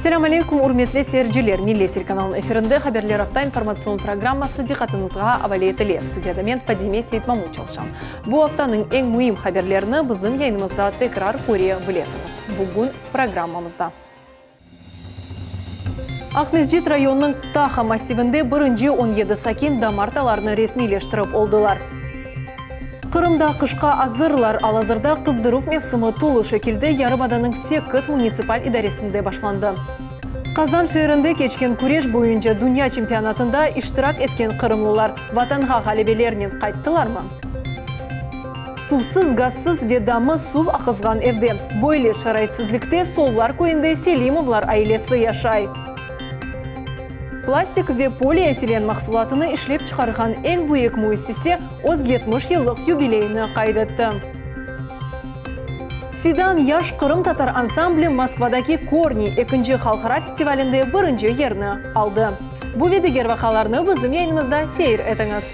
Selâm aleyküm, ürmetli seyirciler! Millet telekanalınıñ efirinde Haberler afta informatsion programması diqqatıñızğa avale etile. Studiyada men, Fadime Seytmamut çalışam. Bu aftanıñ eñ müim haberlerini bizim yayınımızda tekrar köre bilesiñiz. Bugün programmamızda. Aqmescit rayonınıñ Ptaha massivinde birinci 17 sakin damartalarını resmiyleştirip oldılar. Qırımda qışqa azırlar, al-azırda qızdıruv mevsimi tolu şekilde yarımadanıñ sekiz munitsipal idaresinde başlandı. Qazan şeerinde keçken küreş boyunca dünya çempionatında iştirak etken qırımlılar Vatanğa ğalebelernen qayttılarmı? Suvsız, gazsız ve damı suv aqızğan evde. Böyle şaraitsizlikte Sollar köyünde Selimovlar ailesi yaşay. Plastik ve polietilen mahsulatını işlep çıqarğan eñ büyük müessise öz 70 yıllıq yubileyini qayd etti. Fidan yaş qırımtatar ansambli Moskvadaki Korni ekinci halqara festivalinde birinci yerni aldı. Bu ve diger vaqalarnı bizim yayınımızda seyir etiñiz.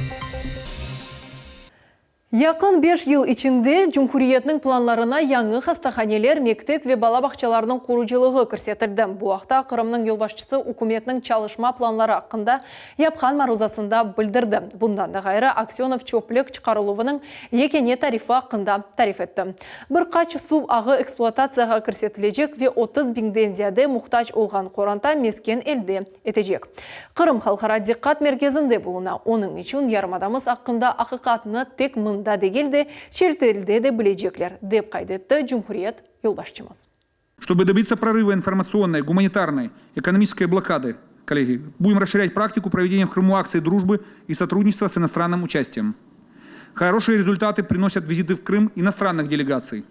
Yaqın beş yıl içinde cumhuriyetniñ planlarına yañı hastahaneler, mektep ve bala bağçalarınıñ qurucılığı kirsetildi. Bu aqta Qırımnıñ yolbaşçısı ükümetniñ çalışma planları aqqında yapqan maruzasında bildirdi. Bundan da ğayrı, Aksönov çöplük çıqarıluvınıñ yekâne tarifi aqqında tarif etti. Bir qaç suv ağı ekspluatatsiyağa kirsetilecek ve 30 biñden ziyade muhtac olğan qoranta mesken elde etecek. Qırım halqara diqqat merkezinde buluna, onıñ içün yarımadamız aqqında aqiqatnı tek mında degil de, çetelde de bilecekler, dep qayd etti cumhuriyet yolbaşçımız. Чтобы добиться прорыва информационной, гуманитарной, экономической блокады, коллеги, будем расширять практику проведения в Крыму акций дружбы и сотрудничества с иностранным участием. Хорошие результаты приносят визиты в Крым иностранных делегаций.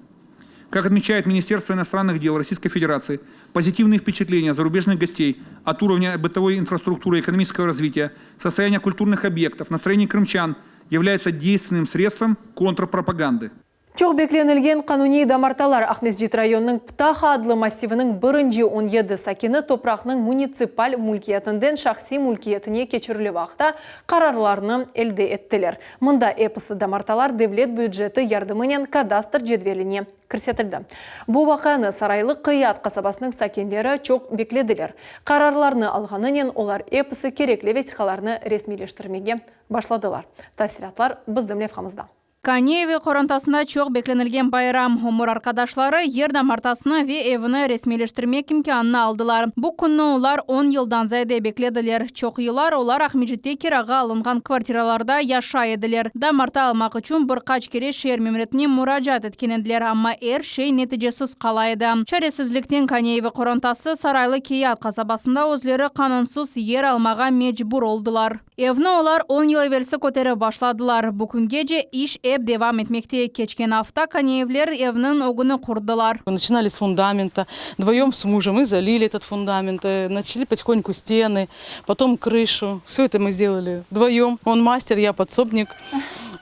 Как отмечает Министерство иностранных дел Российской Федерации, позитивные впечатления зарубежных гостей от уровня бытовой инфраструктуры и экономического развития, состояния культурных объектов, настроения крымчан являются действенным средством контрпропаганды. Çoq beklenilgen qanuniy damartalar Aqmescit rayonınıñ Ptaha adlı massiviniñ birinci 17 sakini topraqnıñ munitsipal mülkiyetinden şahsiy mülkiyetine keçirilüvi aqta qararlarnı elde ettiler. Mında episi damartalar devlet büceti yardımınen kadastr cedveline kirsetildi. Bu vaqianı Saraylı Qıyat qasabasınıñ sakinleri çoq beklediler. Qararlarnı alğanınen olar episi kerekli vesiqalarnı resmiyleştirmege başladılar. Tafsilâtlar bizim levhamızda. Kaniyeve qorantasında çoq beklenilgen bayram, ömür arqadaşları yer damartasını ve evini resmiyleştirmek imkânını aldılar. Bu künni olar on yıldan ziyade beklediler. Çoq yıllar olar Aqmescitte kirağa alınğan kvartiralarda yaşay ediler. Damarta almaq içün bir qaç kere şeer memuriyetine muracaat etken ediler, amma er şey neticesiz qala edi. Çaresizlikten Kaniyeve qorantası Saraylı Keyat qasabasında özleri qanunsız yer almağa mecbur oldılar. Evni olar on yıl evelsi köterip başladılar. Bu küngece iş ep devam etmekte. Keçken afta Kaniyevler evniñ ögüni qurdılar. Начинали с фундамента, вдвоем с мужем и залили этот фундамент, начали потихоньку стены, потом крышу. Все это мы сделали вдвоем. Он мастер, я подсобник.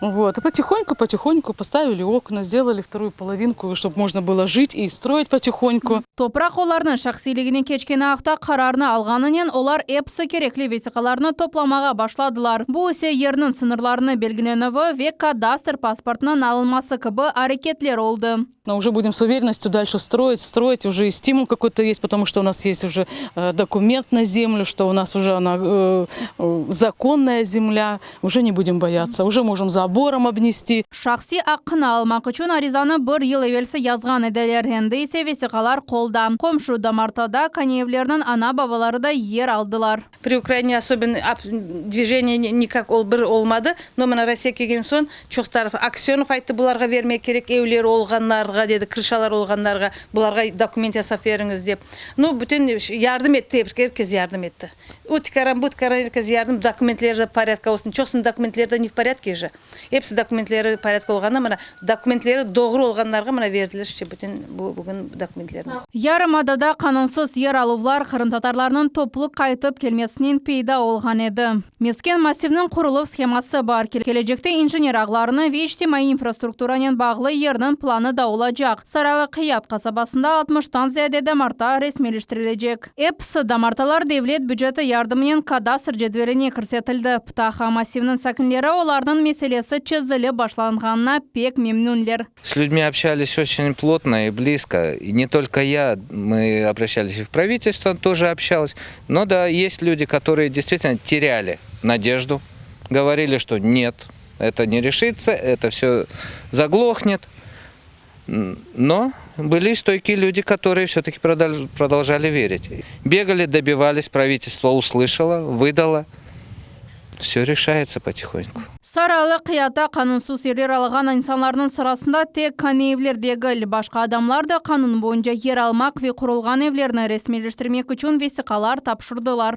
Вот. И потихоньку, потихоньку поставили окна, сделали вторую половинку, чтобы можно было жить и строить потихоньку. Topraq olarnıñ şahsiyligine keçkeni aqta qararnı alğanınen olar episi kerekli vesiqalarnı toplamağa başladılar. Bu ise yerniñ sıñırlarını belgilenüvi ve kadastr pasportınıñ alınması kibi areketler oldı. Но уже будем с уверенностью дальше строить, строить. Уже и стимул какой-то есть, потому что у нас есть уже документ на землю, что у нас уже она законная земля. Уже не будем бояться, уже можем забором обнести. Şahsiy aqqını almaq içün arizanı bir yıl evelsi yazğan ediler, endi ise vesiqalar qolda. Qomşu damartada Kaniyevlerniñ ana-babaları da yer aldılar. Pri Ukraine особенно движение nikak ol bir olmadı, no mına Rossiya kelgen soñ çoq taraf Aksönov ayttı bularğa vermek kerek evleri olğanlarğa dedi, krışaları olğanlarğa bularğa dokument yasap veriñiz dep. Nu bütün yardım etti, er kes yardım etti. O tikaran, bu tikaran er kes yardım, dokumentleri de porâdka olsun, çoqsınıñ dokumentleri de ne v porâdke je. Episi dokumentleri porâdka olğanda mına dokumentleri doğru olğanlarğa mına verdiler işte bütün bu bugün dokumentlerni. Yarımadada qanunsız yer aluvlar qırımtatarlarnıñ toplu qaytıp kelmesinen peyda olğan edi. Mesken massivniñ quruluv sheması bar, kelecekte injener ağlarını ve içtimaiy infrastrukturanen bağlı yerniñ planı da olacaq. Saraylı Qıyat qasabasında altmıştan ziyade damarta resmiyleştirilecek. Episi damartalar devlet büceti yardımınen kadastr cedveline kirsetildi. Ptaha massivniñ sakinleri olarnıñ meselesi. meselesi çezilip başlanğanına pek memnünler. С людьми общались очень плотно и близко. И не только я, мы обращались и в правительство, тоже общалось. Но да, есть люди, которые действительно теряли надежду, говорили, что нет, это не решится, это все заглохнет. Но были стойкие люди, которые все-таки продолжали верить. Бегали, добивались, правительство услышало, выдало. Все решается потихоньку. Saraylı Qıyatta qanunsız yerler alğan insanlarnıñ sırasında tek Kaneyevler degil, başqa adamlar da qanun boyunca yer almaq ve qurulğan evlerni resmiyleştirmek içün vesiqalar tapşırdılar.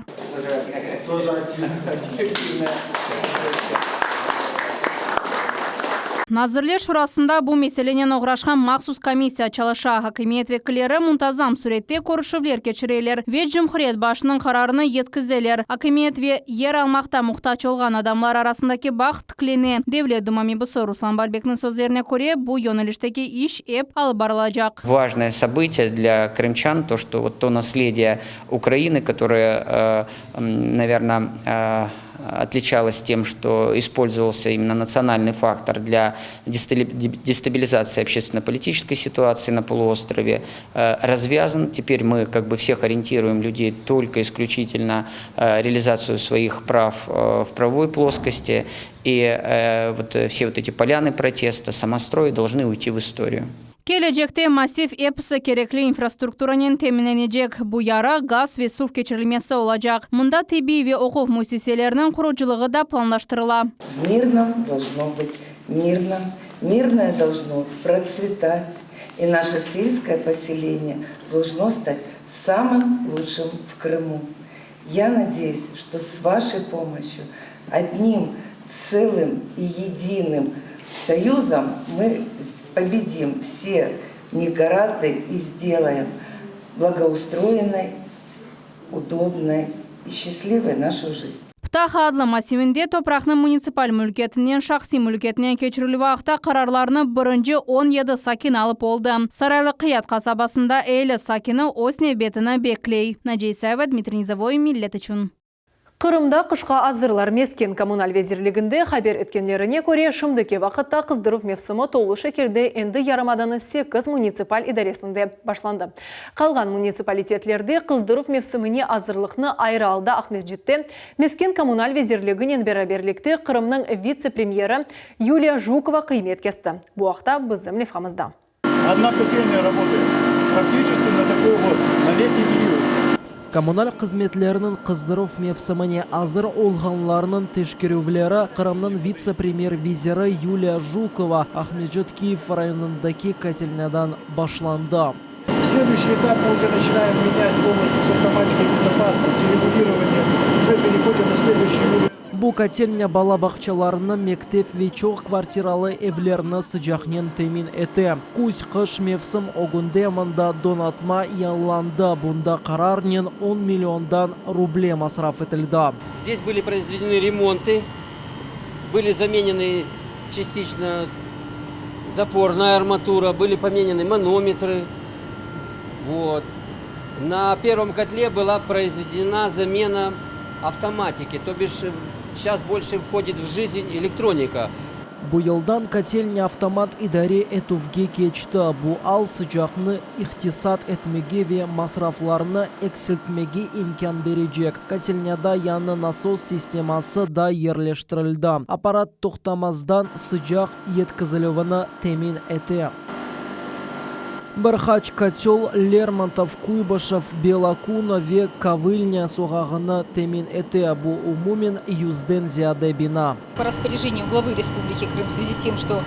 Nazirler Şurasında bu meselenen oğraşqan mahsus komissiya çalışa, akimiyet vekilleri muntazam sürette körüşüvler keçireler ve cumhuriyet başınıñ qararını yetkizeler. Akimiyet ve yer almaqta muhtac olğan adamlar arasındaki bağ tiklene. Devlet Duma mebusı Ruslan Balbekniñ sözlerine köre, bu yönelişteki iş ep alıp barılacaq. Важное событие для крымчан, то, что вот то наследие Украины, которое, наверное, отличалось тем, что использовался именно национальный фактор для дестабилизации общественно-политической ситуации на полуострове, развязан. Теперь мы как бы всех ориентируем людей только исключительно реализацию своих прав в правовой плоскости. И вот все вот эти поляны протеста, самострои должны уйти в историю. Kelecekte massiv episi kerekli infrastrukturanen teminlenecek. Bu yarıq, gaz ve suv keçirilmesi olacaq. Mında tibbiy ve oquv müessiseleriniñ qurucılığı da planlaştırıla. В Мирном должно быть мирно, Мирное должно процветать, и наше сельское поселение должно стать самым лучшим в Крыму. Я надеюсь, что с вашей помощью одним целым и единым союзом мы победим все негаразды и сделаем благоустроенной, удобной и счастливой нашу жизнь. Ptah adlı massivinde topraqnıñ munitsipal mülkiyetinden şahsiy mülkiyetine keçirilüvi aqta qararlarnı birinci 17 sakin alıp oldı. Saraylı Qıyat qasabasında 50 sakini öz nevbetini bekley. Naciye İsayeva, Dmitriy Nizovoy, Millet içün. Qırımda qışqa azırlar. Mesken kommunal vezirliginde haber etkenlerine köre, şimdiki vaqıtta qızdıruv mevsimi tolu şekilde endi yarımadanıñ 8 munitsipal idaresinde başlandı. Qalğan munitsipalitetlerde qızdıruv mevsimine azırlıqnı ayrı alda Aqmescitte Mesken kommunal vezirliginen beraberlikte Qırımnıñ vitse-premyeri Yuliya Jukova qıymet kesti. Bu aqta bizim levhamızda. Одна котельная работает практически на такой вот, на летний период. Kommunal hızmetleriniñ qızdıruv mevsimine azır olğanlarınıñ teşkerüvleri Qırımnıñ vitse-premyer veziri Yuliya Jukova Aqmescit Kiyev rayonındaki kotelnâdan başlandı. Следующий этап мы уже начинаем менять полностью с автоматикой безопасности, регулирование, уже переходим на следующий уровень. Bu kotelnâ bala bağçalarını, mektep ve çoq kvartiralı evlerni sıcaqnen temin ete. Küz-qış mevsim ögünde mında donatma yañılandı, bunda qararnen 10 milliondan ruble masraf etildi. Здесь были произведены ремонты, были заменены частично запорная арматура, были поменены манометры. Вот. На первом котле была произведена замена автоматики, то бишь сейчас больше входит в жизнь электроника. Bu yıldan kotelnâ avtomat idare etüvge keçti. Bu al sıcaqnı iqtisat etmege ve masraflarnı eksiltmege imkân berecek. Kotelnâda yañı nasos sisteması da yerleştirildi. Apparat toqtamazdan sıcaq yetkizilüvini temin ete. Bir qaç kotel Lermontov, Kuybışev, Belokuna ve Kovılnâ soqağını temin ete. Bu umumen 100-den ziyade bina. По распоряжению главы Республики Крым в связи с тем, что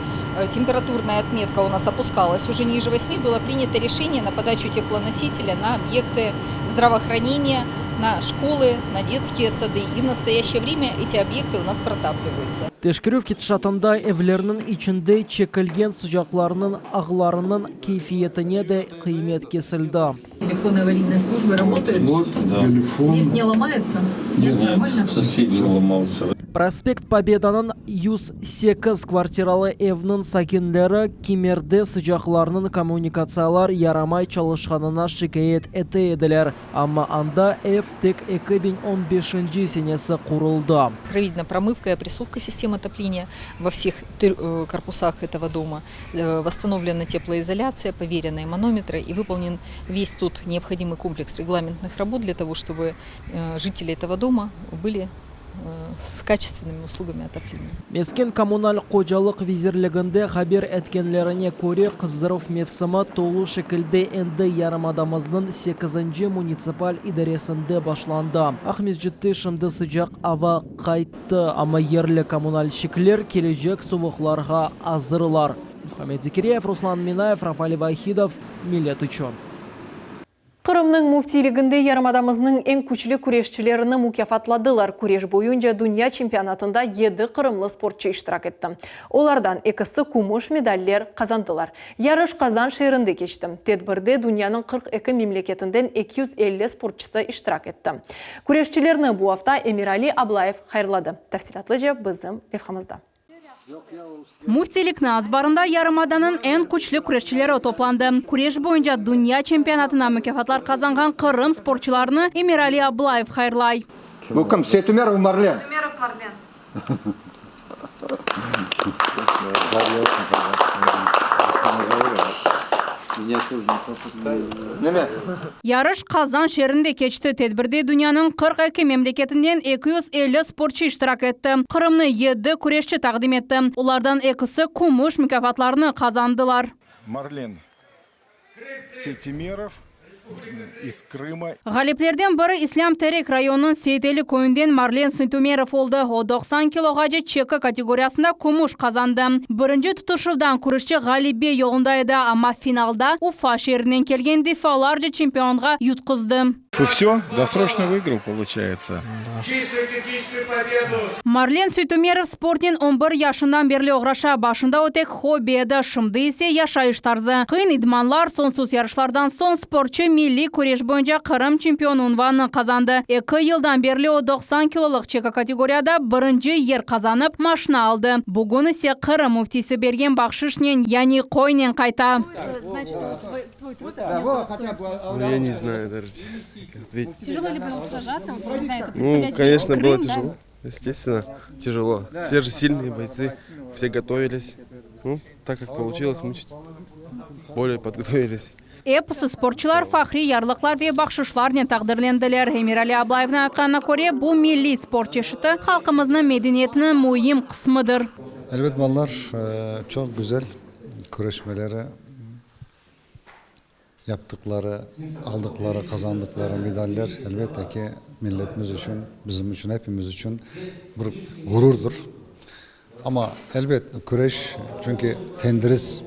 температурная отметка у нас опускалась уже ниже 8, было принято решение на подачу теплоносителя на объекты здравоохранения, на школы, на детские сады. И в настоящее время эти объекты у нас протапливаются. Teşkerüv ketişatında evlerniñ içinde çekilgen sıcaqlarnıñ ağlarınıñ keyfiyetine de qıymet kesildi. Телефоны аварийной службы работают? Вот телефон. Лифт не ломается? Нет, нормально? Соседний ломался. Prospekt Pobedanıñ 108 kvartiralı evniñ sakinleri kimerde sıcaqlarnıñ kommunikatsiyalar yaramay çalışqanına şikâyet ete ediler, amma anda ev tek 2015-nci senesi quruldı. Provedena промывка и опрессовка систем отопления во всех корпусах этого дома, восстановлена теплоизоляция, поверены манометры и выполнен весь тот необходимый комплекс регламентных работ для того, чтобы жители этого дома были с качественными услугами отопления. Mesken-kommunal hocalıq vizirliginde haber etkenlerine köre, qızdıruv mevsimi tolu şekilde endi yarımadamıznıñ sekizinci munitsipal idaresinde başlandı. Aqmescitte şimdi sıcaq ava qayttı, amma yerli kommunalşikler kelecek suvuqlarğa azırlar. Muhammed Zekiryayev, Ruslan Minayev, Rafali Vahidov, Millet içün. Qırımnıñ müftiyliginde yarımadamıznıñ eñ küçlü küreşçilerini mukâfatladılar. Küreş boyunca dünya çempionatında yedi qırımlı sportçı iştirak etti. Olardan ekisi kümüş medaller qazandılar. Yarış Qazan şeerinde keçti. Tedbirde dünyanıñ 42 memleketinden 250 sportçısı iştirak etti. Küreşçilerni bu afta Emirali Ablayev hayırladı. Tafsilâtlıca bizim levhamızda. Müftilikniñ azbarında yarımadanıñ eñ küçlü küreşçileri toplandı. Küreş boyunca dünya çempionatına mukâfatlar qazanğan Qırım sportçularını Emirali Ablayev hayırlay. Bu kim, Seytumerov Marlen? Seytumerov Marlen. Yarış Qazan şeerinde keçti. Tedbirde dünyanıñ 42 memleketinden 250 sportçı iştirak etti. Qırımnı yedi küreşçi taqdim etti. Olardan ekisi kümüş mukâfatlarnı qazandılar. Marlen Seytumerov iz Krıma. Ğaliplerden biri İslâm Terek rayonınıñ Seyit Eli köyünden Marlen Seytumerov oldı. O, 90 kiloğace çeki kategoriyasında kümüş qazandı. Birinci tutuşuvdan küreşçi ğalebe yolunda edi, amma finalda Ufa şeerinden kelgen defalarca çempionğa yutquzdı. Vsё, dosroçno vıigral, poluçayetsâ. Marlen Seytumerov sportnen on bir yaşından berli oğraşa. Başında o tek hobbi edi, şimdi ise yaşayış tarzı. Qıyın idmanlar, soñsuz yarışlardan soñ sportçı milliy küreş boyunca Qırım çempionı unvanını qazandı. Eki yıldan berli o 90 kilolıq çeki kategoriyada birinci yer qazanıp, maşna aldı. Bugün ise Qırım müftisi bergen bahşışnen, yani qoynen qayta. Ну, я не знаю даже, как ответить. Тяжело ли было сражаться? Вот, я не знаю, это Ну, представлять конечно, Крым, было да? тяжело. Естественно, тяжело. Все же сильные бойцы, все готовились. Ну, так как получилось, мы чуть более подготовились. Episi sportçılar fahriy yarlıqlar ve bahşışlarnen taqdirlendiler. Emirali Ablayevniñ aytqanına köre, bu milliy sport çeşiti halqımıznıñ medeniyetiniñ müim qısmıdır. Elbet balalar çoq güzel küreşmeleri yaptıqları, aldıqları, qazandıqları medaller, elbette ki, milletimiz içün, bizim içün, epimiz içün bir ğururdır. Amma, elbet, küreş, çünki tendürist,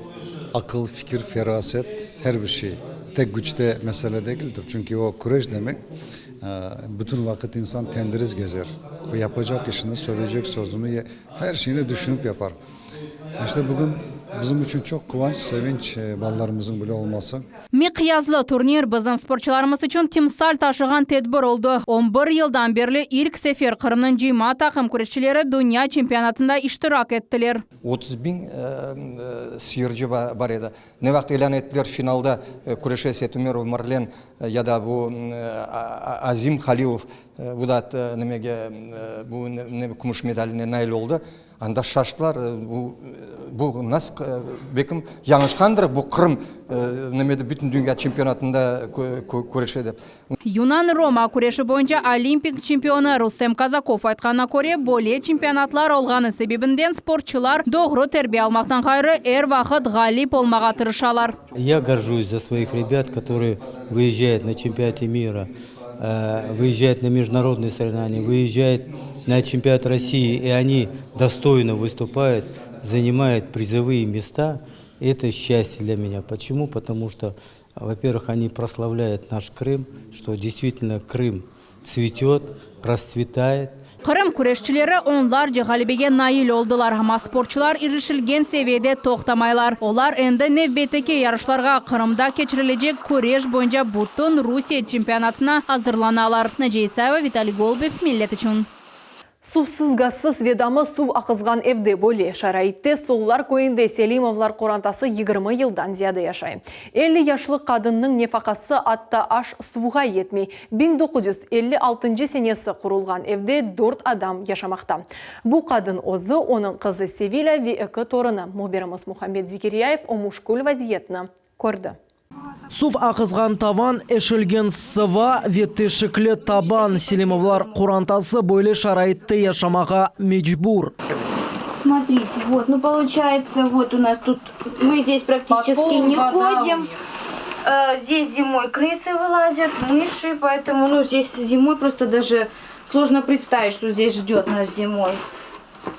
aqıl, fikir, feraset, her bir şey. Tek küçte mesele degildir. Çünki o küreş demek, bütün vaqıt insan tendürist gezer. O yapacaq işini, söyleycek sözüni, her şeyni düşünip yapar. İşte bugün bizim içün çoq quvanç, sevinç balalarımıznıñ böyle olması. Miqyaslı turnir bizim sportçılarımız içün timsal taşığan tedbir oldı. 11 yıldan berli ilk sefer Qırımnıñ cıyma taqım küreşçileri dünya çempionatında iştirak ettiler. 30 biñ seyirci bar edi. Ne vaqıt ilân ettiler finalda küreşe Seytumerov Marlen ya da bu Azim Halilov, bu da nimege bu kümüş medaline nail oldı. Anda şaştılar, bu bu nasıl belkim yañlışqandır, bu Qırım nimede bütün dünya çempionatında küreşe dep. Yunan-roma küreşi boyunca olimpik çempionı Rustem Kazakov aytqanına köre, böyle çempionatlar olğanı sebebinden sportçılar doğru terbiye almaqtan ğayrı, er vaqıt ğalip olmağa tırışalar. Я горжусь за своих ребят, которые выезжают на чемпионаты мира, выезжают на международные соревнования, выезжают на чемпионат России, и они достойно выступают, занимают призовые места. Это счастье для меня. Почему? Потому что, во-первых, они прославляют наш Крым, что действительно Крым цветет, расцветает. Qırım küreşçileri onlarca ğalebege nail oldılar, amma sportçılar irişilgen seviyede toqtamaylar. Olar endi nevbetteki yarışlarğa Qırımda keçirilecek küreş boyunca bütün Rusiye çempionatına azırlanalar. Naciye İsayeva, Vitaliy Golubev, Millet içün. Suvsız, gazsız ve damı suv aqızğan evde böyle şaraitte Sollar köyünde Selimovlar qorantası 20 yıldan ziyade yaşay. 50 yaşlı qadınnıñ nefaqası atta aş-suvğa yetmey. 1956 senesi qurulğan evde dört adam yaşamaqta. Bu qadın özü, onıñ qızı Sevilâ ve eki torunı. Mühbirimiz Muhammed Zekiryayev o müşkül vaziyetni kördi. Suv aqızğan tavan, eşilgen sıva ve teşikli taban, Selimovlar qorantası böyle şaraitte yaşamağa mecbur. Смотрите, вот, ну получается, вот у нас тут, мы здесь практически не ходим. Здесь зимой крысы вылазят, мыши, поэтому, ну, здесь зимой просто даже сложно представить, что здесь ждет нас зимой.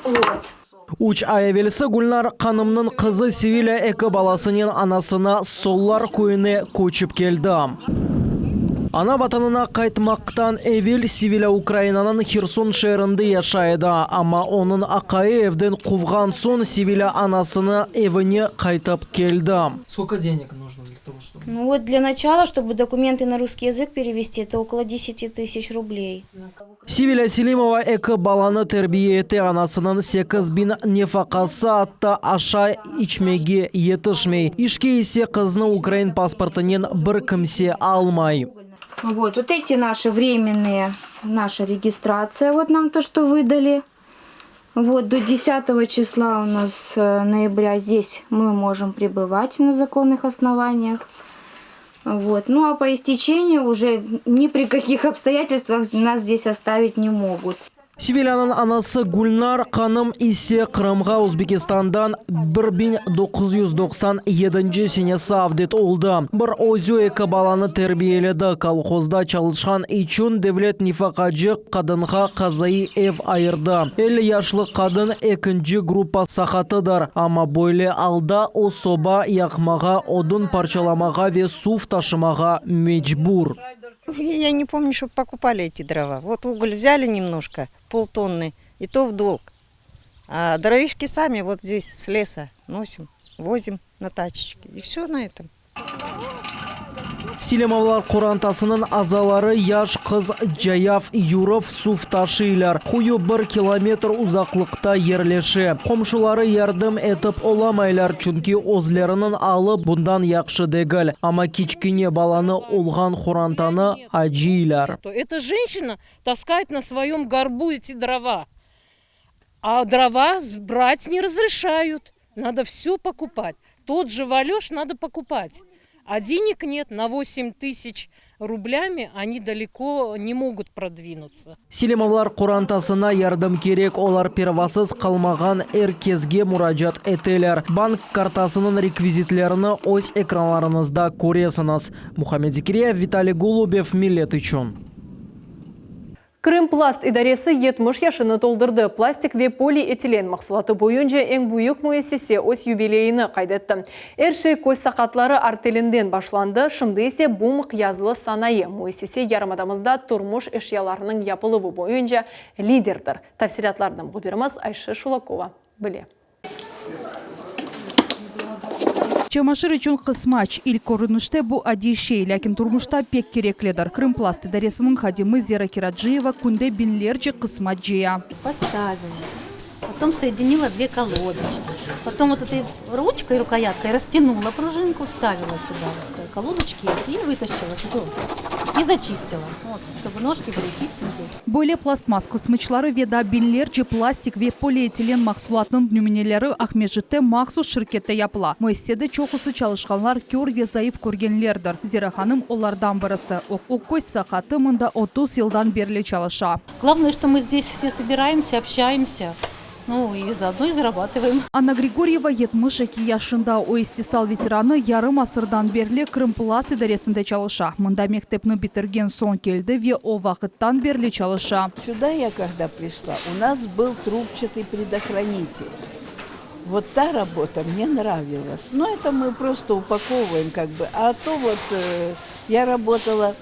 Вот. Üç ay evelsi Gülnar hanımnıñ qızı Sevilâ eki balasınen anasına Sollar köyüne köçip keldi. Ana vatanına qaytmaqtan evel Sevilâ Ukrainanıñ Herson şeerinde yaşay edi, amma onıñ aqayı evden quvğan soñ Sevilâ anasınıñ evine qaytıp keldi. Skolko deneg нужно для того, чтобы. Ну вот для начала, чтобы документы на русский язык перевести, это около 10 тысяч рублей. Sevilâ Selimova eki balanı terbiye ete, anasınıñ 8000 nefaqası atta aşay içmege yetişmey. İşke ise qıznı ukrain pasportınen bir kimse almay. Вот, вот эти наши временные, наша регистрация, вот нам то, что выдали. Вот, до 10 числа у нас э, ноября здесь мы можем пребывать на законных основаниях. Вот. Ну а по истечению уже ни при каких обстоятельствах нас здесь оставить не могут. Sevilânıñ anası Gülnar hanım ise Qırımğa Özbekistandan 1997 senesi avdet oldı. Bir özü eki balanı terbiyeledi. Kolhozda çalışqan içün devlet nefaqacı qadınğa qazaiy ev ayırdı. 50 yaşlı qadın ekinci gruppa saqatıdır. Amma böyle alda o soba yaqmağa, odun parçalamağa ve suv taşımağa mecbur. Я не помню, чтобы покупали эти дрова. Вот уголь взяли немножко, полтонны, и то в долг. А дровишки сами вот здесь с леса носим, возим на тачечке. И все на этом. Selimovlar qorantasınıñ azaları yaş qız cayav yürip suv taşıylar. Quyu bir kilometr uzaqlıqta yerleşe. Qomşuları yardım etip olamaylar, çünki özleriniñ alı bundan yahşı degil. Amma kiçkene balanı olğan qorantanı acıylar. Эта женщина таскает на своем горбу эти дрова. А дрова брать не разрешают. Надо все покупать. Тот же валеж надо покупать. А денег нет. На 8 тысяч рублями они далеко не могут продвинуться. Selimovlar qorantasına yardım kerek, olar pervasız qalmağan er keske muracaat eteler. Bank kartasınıñ rekvizitlerini öz ekranlarıñızda köresiñiz. Muhammed Zikriyev, Vitaliy Golubev, Millet içün. Krımplast idaresi 70 yaşını toldurdı. Plastik ve polietilen mahsulatı boyunca eñ büyük müessise öz yubileyini qayd etti. Er şey köz saqatları artelinden başlandı. Şimdi ise bu mıqyaslı sanayı müessise yarımadamızda turmuş eşyalarınıñ yapıluvı boyunca liderdir. Tafsilâtlarnı mühbirimiz Ayşe Şulakova bile. Çamaşır içün qısmaç. İlk körünişte bu adiy şey, lâkin turmuşta pek kereklidir. Krımplast idaresiniñ hadimi Zera Kiraciyeva künde biñlerce qısmaç cıya. Поставила. Потом соединила две колодочки. Потом вот этой ручкой, рукояткой растянула пружинку, вставила сюда вот колодочки эти и вытащила. Все. И зачистила. Вот, чтобы ножки были чистенькие. Böyle plastmass qısmaçları ve daa biñlerce plastik ve polietilen mahsulatınıñ nümüneleri Aqmescitte mahsus şirkette yapıla. Müessisede çoqusı çalışqanlar kör ve zayıf körgenlerdir. Zera hanım olardan birisi. O, köz saqatı mında 30 yıldan berli çalışa. Главное, что мы здесь все собираемся, общаемся. Ну и заодно и зарабатываем. Anna Grigoriyeva 72 yaşında o istisal veteranı yarım asırdan berli Krımplast idaresinde çalışa. Mında mektepni bitirgen soñ keldi ve o vaqıttan berli çalışa. Сюда я когда пришла, у нас был трубчатый предохранитель. Вот та работа мне нравилась. Но это мы просто упаковываем как бы. А то вот э, я работала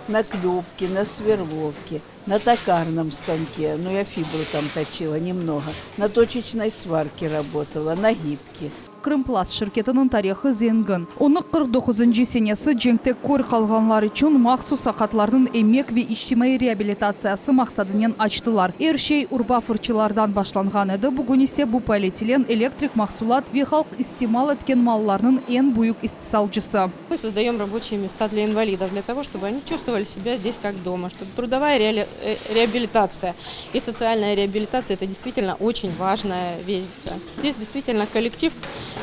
на клепке, на сверловке, на токарном станке. Ну, я фибру там точила немного. На точечной сварке работала, на гибке. Krımplast şirketiniñ tarihı zengin. Onı 49-ncı senesi cenkte kör qalğanlar içün mahsus saqatlarnıñ emek ve içtimaiy reabilitatsiyası maqsadınen açtılar. Er şey urba fırçılardan başlanğan edi, bugün ise bu polietilen, elektrik mahsulat ve halq istimal etken mallarnıñ eñ büyük istisalcısı. Мы создаем рабочие места для инвалидов, для того, чтобы они чувствовали себя здесь как дома, чтобы трудовая реабилитация и социальная реабилитация – это действительно очень важная вещь. Да. Здесь действительно коллектив,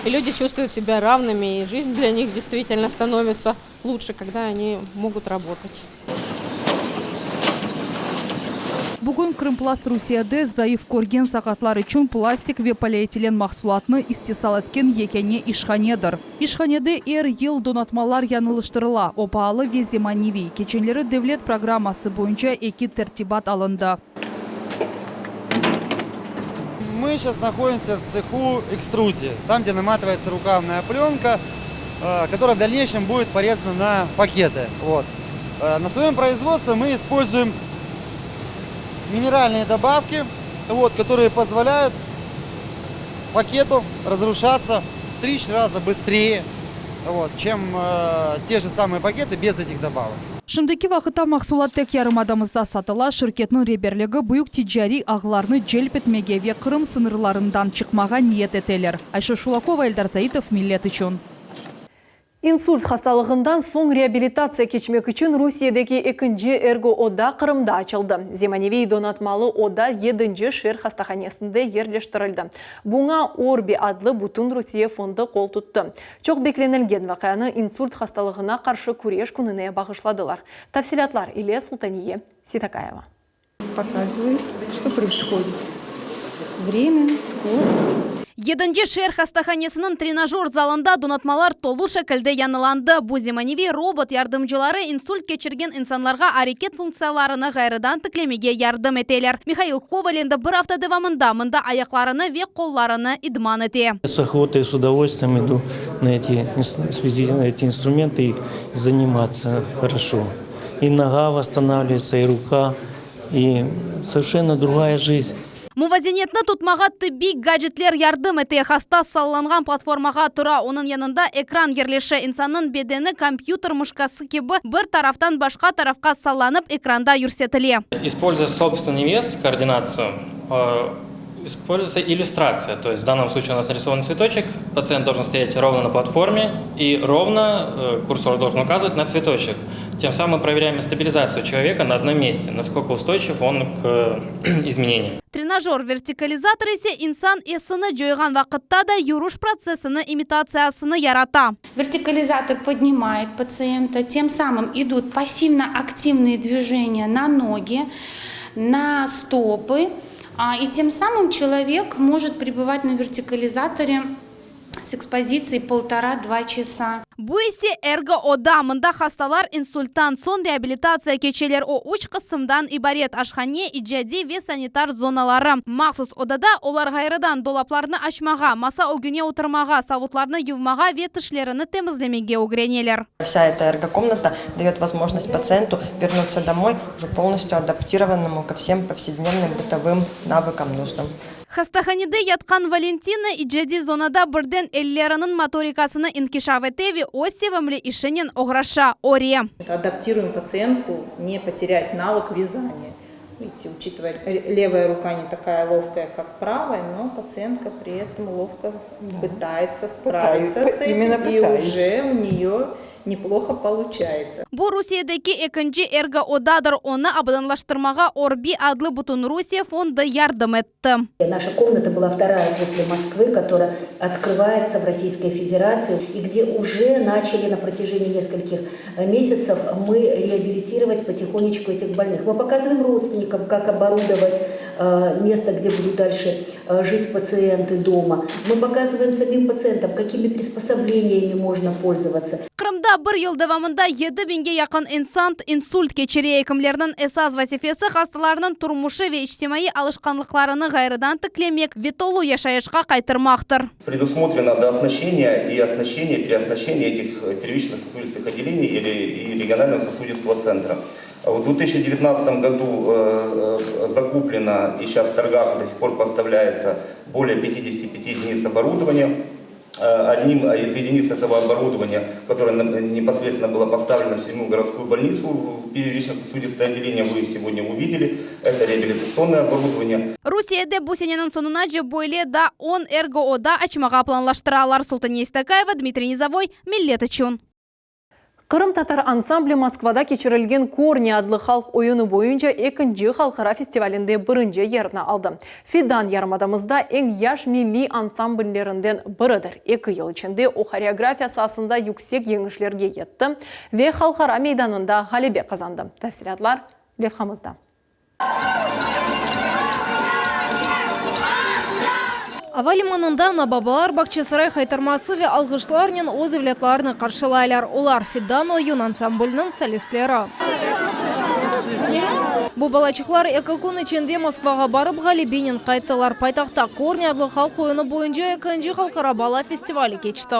и люди чувствуют себя равными, и жизнь для них действительно становится лучше, когда они могут работать. Bugün Krımplast Rusiyede zayıf körgen saqatlar içün plastik ve polietilen mahsulatnı istisal etken yekâne işhanedir. İşhanede er yıl donatmalar yañılıştırıla, o paalı ve zemaneviy. Keçenleri devlet programması boyunca eki tertibat alındı. Мы сейчас находимся в цеху экструзии, там, где наматывается рукавная пленка, которая в дальнейшем будет порезана на пакеты. Вот. На своем производстве мы используем минеральные добавки, вот, которые позволяют пакету разрушаться в 3 раза быстрее, вот, чем те же самые пакеты без этих добавок. Şimdiki vaqıtta mahsulat tek yarımadamızda satıla, şirketniñ reberligi büyük ticariy ağlarnı celp etmege ve Qırım sıñırlarından çıqmağa niyet eteler. Ayşe Şulakova, Eldar Zaitov, Millet içün. İnsult hastalığından soñ reabilitatsiya keçmek içün Rusiyedeki ekinci ergo-oda Qırımda açıldı. Zemaneviy donatmalı oda yedinci şeer hastahanesinde yerleştirildi. Buña Orbi adlı Bütün Rusiye fondu qol tuttı. Çoq beklenilgen vaqianı insult hastalığına qarşı küreş kününe bağışladılar. Tafsilâtlar ile Sultaniye Seytakayeva. Показывает, что происходит. Время, скорость. Yedinci şeer hastahanesiniñ trenajör zalında donatmalar tolu şekilde yañılandı. Bu zemaneviy robot yardımcıları insult keçirgen insanlarğa areket funktsiyalarını ğayrıdan tiklemege yardım eteler. Mihail Koval endi bir afta devamında mında ayaqlarını ve qollarını idman ete. С охотой, с удовольствием иду на эти, эти инструменты и заниматься хорошо. И нога восстанавливается, и рука, и совершенно другая жизнь. Muvazenetni tutmağa tibbiy gadjetler yardım ete. Hasta sallanğan platformağa tura, onıñ yanında ekran yerleşe. İnsannıñ bedeni kompyuter mışkası kibi bir taraftan başqa tarafqa sallanıp ekranda yürsetile. Используя собственный вес, координацию, используется иллюстрация. То есть в данном случае у нас нарисован цветочек, пациент должен стоять ровно на платформе и ровно курсор должен указывать на цветочек. Тем самым мы проверяем стабилизацию человека на одном месте, насколько устойчив он к изменениям. Trenajör vertikalizator ise insan esini coyğan vaqıtta da yürüş protsessini imitatsiyasını yarata. Вертикализатор поднимает пациента, тем самым идут пассивно-активные движения на ноги, на стопы, и тем самым человек может пребывать на вертикализаторе с экспозицией полтора-два часа. Bu ise ergo oda. Mında hastalar insulttan soñ reabilitatsiya keçeler. O üç qısımdan ibaret: aşhane, icadiy ve sanitar zonaları. Mahsus odada olar ğayrıdan dolaplarnı açmağa, masa ögüne oturmağa, savutlarnı yuvmağa ve tişlerini temizlemege ögreneler. Вся эта эргокомната дает возможность пациенту вернуться домой уже полностью адаптированному ко всем повседневным бытовым навыкам нужным. Hastahanede yatqan Valentina icadiy zonada birden elleriniñ motorikasını inkişaf ete ve öz sevimli işinen oğraşa, öre. Адаптируем пациентку не потерять навык вязания. Видите, учитывая, левая рука не такая ловкая, как правая, но пациентка при этом ловко пытается справиться Пытаюсь, с этим, именно и пытаюсь. уже у нее неплохо получается. Bu Rusiyedeki ekinci ergo odadır. Onı abadanlaştırmağa Orbi adlı Bütün Rusiye fondu yardım etti. Наша комната была вторая после Москвы, которая открывается в Российской Федерации, и где уже начали на протяжении нескольких месяцев мы реабилитировать потихонечку этих больных. Мы показываем родственникам, как оборудовать место, где будут дальше жить пациенты дома. Мы показываем самим пациентам, какими приспособлениями можно пользоваться. Qırımda bir yıl devamında 7000ge yaqın insan insult keçire. Ekimlerniñ esas vazifesi hastalarnıñ turmuşı ve içtimaiy alışqanlıqlarını ğayrıdan tiklemek ve tolu yaşayışqa qaytarmaqtır. Предусмотрено дооснащение и оснащение, переоснащение этих первичных сосудистых отделений или и регионального сосудистого центра. В 2019 году закуплено и сейчас в торгах до сих пор поставляется более 55 единиц оборудования. Одним из единиц этого оборудования, которое непосредственно было поставлено в седьмую городскую больницу, в первично-сосудистое отделение, вы сегодня увидели, это реабилитационное оборудование. Rusiyede bu seneniñ soñunace böyle daa on ergo-oda açmağa planlaştıralar, Sultaniye Stakayeva, Dmitriy Nizovoy, Millet içün. Qırımtatar ansambli Moskvada keçirilgen Korni adlı halq oyunı boyunca ekinci halqara festivalinde birinci yerni aldı. Fidan yarımadamızda eñ yaş milliy ansambllerinden biridir. Eki yıl içinde o horeografiya saasında yüksek yeñişlerge yetti ve halqara meydanında ğalebe qazandı. Tafsilâtlar levhamızda. Ava limanında ana-babalar Bağçasaray haytarması ve alğışlarnen öz evlâtlarını qarşılaylar. Olar, Fidan oyun ansambliniñ solistleri. Bu balaçıqlar eki kün içinde Moskvağa barıp, ğalebenen qayttılar. Paytahtta Korni adlı halq oyunı boyunca ekinci halqara bala festivali keçti.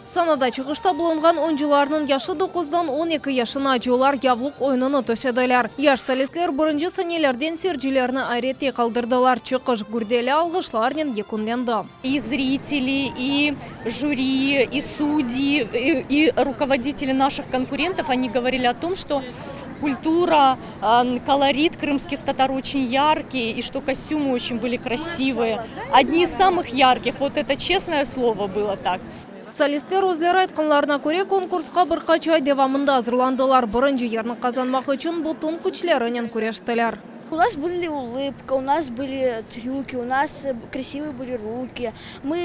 Sanada çıqışta bulunğan oyuncılarnıñ yaşı doquzdan 12 yaşınace, olar yavluq oyunını töşediler. Yaş solistler birinci saniyelerden seyircilerni ayrette qaldırdılar. Çıqış gürdeli alğışlarnen yekünlendi. İ zriteli, i jüri, i sudyi, i rukovoditeli naşih konkurentov, oni govorili o tom, çto kultura, Kolorit krımskih tatar oçen yarkiy, i çto kostümı oçen bıli krasivıye, odni iz samıh yarkih, vot eto çestnoye slovo bylo tak. Solistler özleri aytqanlarına köre, konkursqa bir qaç ay devamında azırlandılar, birinci yerni qazanmaq içün bütün küçlerinen küreştiler. U nas bıli ulыбka, u nas bıli trüki, u nas krasivıye bıli ruki, mı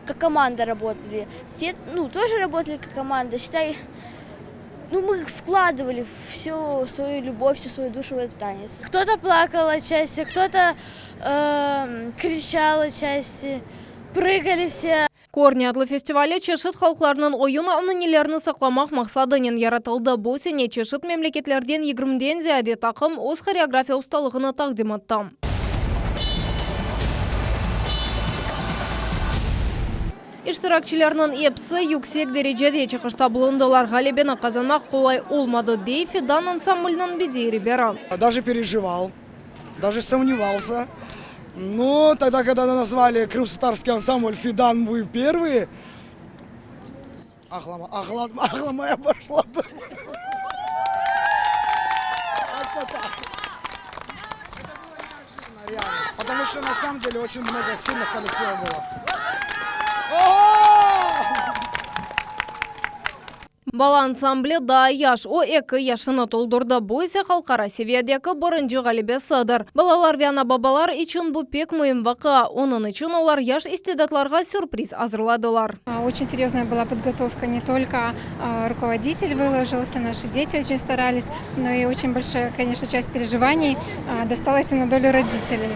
kak komanda rabotali, te, nu, тоже rabotali kak komanda, считай, Nu, мы vkladывали всю свою любовь, всю свою душу в этот танец. Кто-то плакал от счастья, кто-то кричал от счастья, прыгали все. Korni adlı festivali çeşit halqlarnıñ oyun ananelerini saqlamaq maqsadınen yaratıldı. Bu sene çeşit memleketlerden yigirmiden ziyade taqım öz horeografiya ustalığını taqdim etti. İştirakçilerniñ episi yüksek derecede çıqışta bulundılar. Ğalebeni qazanmaq qolay olmadı, dey Fidan ansambliniñ bediiy reberi. Даже переживал, даже сомневался. Но тогда, когда назвали крымско-татарский ансамбль Фидан, мы первые, ağlama, ağlamaya başladım. Как-то так. Это было неожиданно, реально. Потому что на самом деле очень много сильных коллективов было. Bala ansambli daa yaş, o eki yaşını toldurdı, bu ise halqara seviyedeki birinci ğalebesidir. Balalar ve ana-babalar içün bu pek müim vaqia, onıñ içün olar yaş istidatlarğa sürpriz azırladılar. Oçen seryoznaya byla podgotovka, ne tolko rukovoditelь vyložilsya, naşi deti oçen staralis, no i oçen bolşaya, koneçno, çast perejivaniy dostalas i na dolю roditeley.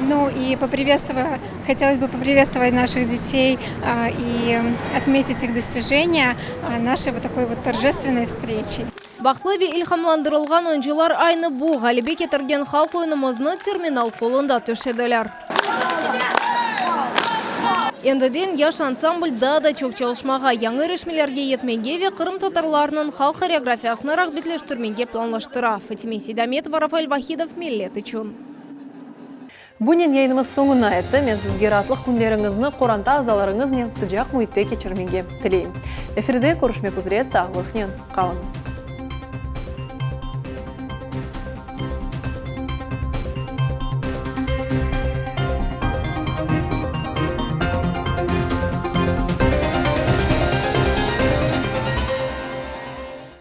Nu i poprivetstvova't, hotelos bı poprivetstvovat naših detey i otmetit ih dostijeniya našey vot takoy vot torjestvennoy vstreçey. Bahtlı ve ilhamlandırılğan oyuncılar aynı bu ğalebe ketirgen halq oyunımıznı terminal qolunda töşediler. Endiden yaş ansambl daa da çoq çalışmağa, yañı irişmelerge yetmege ve qırımtatarlarnıñ halq horeografiyasını rağbetleştirmege planlaştıra. Fatime Seydametova, Rafael Vahidov, Millet içün. Bunen yayınımız soñuna yetti. Men sizge raatlıq künleriñizni qoranta azalarıñıznen sıcaq müitte keçirmege tileyim. Efirde körüşmek üzre, sağlıqnen qalıñız.